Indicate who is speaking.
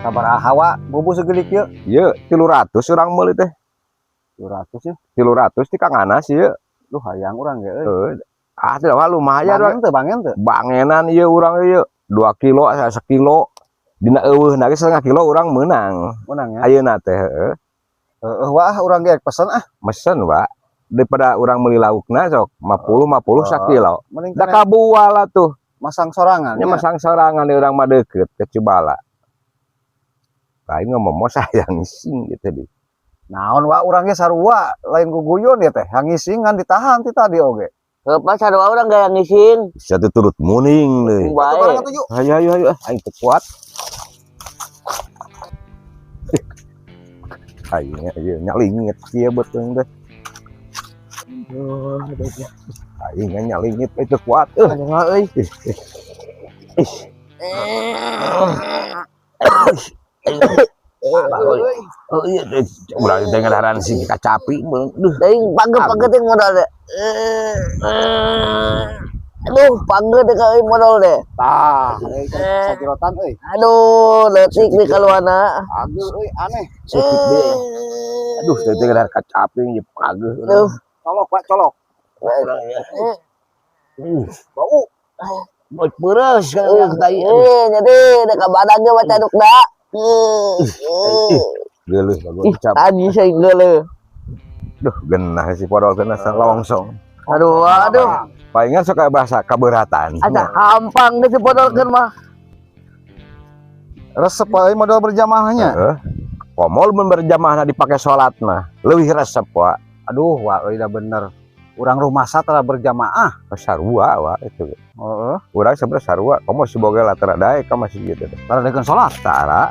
Speaker 1: Sabaraha, Wa, bubu segelik ieu?
Speaker 2: Ieu 300 urang meuli teh.
Speaker 1: 200 ya.
Speaker 2: 300 ti Kang Anas ieu.
Speaker 1: Duh, hayang urang ge euy.
Speaker 2: Heuh. Ah, teu mah lumayan, Wak.
Speaker 1: Bangen teu, bangen teu?
Speaker 2: Bangenan ieu urang ieu. 2 kilo, sakilo. Dina eueuh ge setengah kilo urang meunang.
Speaker 1: Meunang ya.
Speaker 2: Ayeuna teh heueuh.
Speaker 1: Heeh, Wah, urang ge pesen ah.
Speaker 2: Mesen, Pak. Daripada urang meuli laukna sok 50 50 sakilo.
Speaker 1: Mending
Speaker 2: Da
Speaker 1: kena
Speaker 2: kabual atuh.
Speaker 1: Masang sorangan.
Speaker 2: Nya
Speaker 1: nya.
Speaker 2: Masang sorangan di urang mah deukeut ke Cibala. Lain ngomong mau sayang ngising gitu di.
Speaker 1: Naon, Wa, urang ge sarua, lain guguyon ya teh. Yang ngising ngan ditahan ti tadi oge.
Speaker 3: Heuh, sarua urang gaya ngising.
Speaker 2: Bisa tuh turut muning deui.
Speaker 3: Bae.
Speaker 1: Barang atuh yuk.
Speaker 2: Ayo ayo ayo, aing teu kuat. Aing ieu nyalingit kieu beuteung teh. Aing nyalingit teu kuat.
Speaker 3: Aduh euy.
Speaker 2: Ih, ih. Ih. Oh iya, urang teh ngadaran si kacapi meung. Duh.
Speaker 3: Deui pageuh-pageuh teh modal teh. Aduh, pageuh teh euy modal teh.
Speaker 1: Tah, euy sajirotan euy.
Speaker 3: Aduh, leutik di kaluana.
Speaker 1: Pageuh euy, aneh.
Speaker 2: Seutik deui. Aduh, teh teh ngadahar kacapi jeung pageuh.
Speaker 3: Aduh.
Speaker 1: Colok, Pak, colok. Bau.
Speaker 2: Bau peres kan tai.
Speaker 3: Jadi dek badan ge baca duk da.
Speaker 2: Geuleuh bagus
Speaker 3: Ih,
Speaker 2: cap.
Speaker 3: tadi saya geuleuh.
Speaker 2: Duh, genah si podol kena longsong.
Speaker 3: Aduh, aduh.
Speaker 2: Palingan sok aya bahasa kaberatan.
Speaker 3: Asa hampang geus dipodolkeun mah.
Speaker 1: Resep euy modal berjamaahnya.
Speaker 2: Heeh. Komo mun berjamaah dipake salat mah leuwih resep, Wa.
Speaker 1: Aduh, Wa, euy da bener. Urang rumah tara berjamaah.
Speaker 2: Sarua, Wa, itu.
Speaker 1: Heeh.
Speaker 2: Urang sebenarnya sarua, komo si bogel tara daek ka masjid gitu.
Speaker 1: Tara daekeun salat.
Speaker 2: Tara.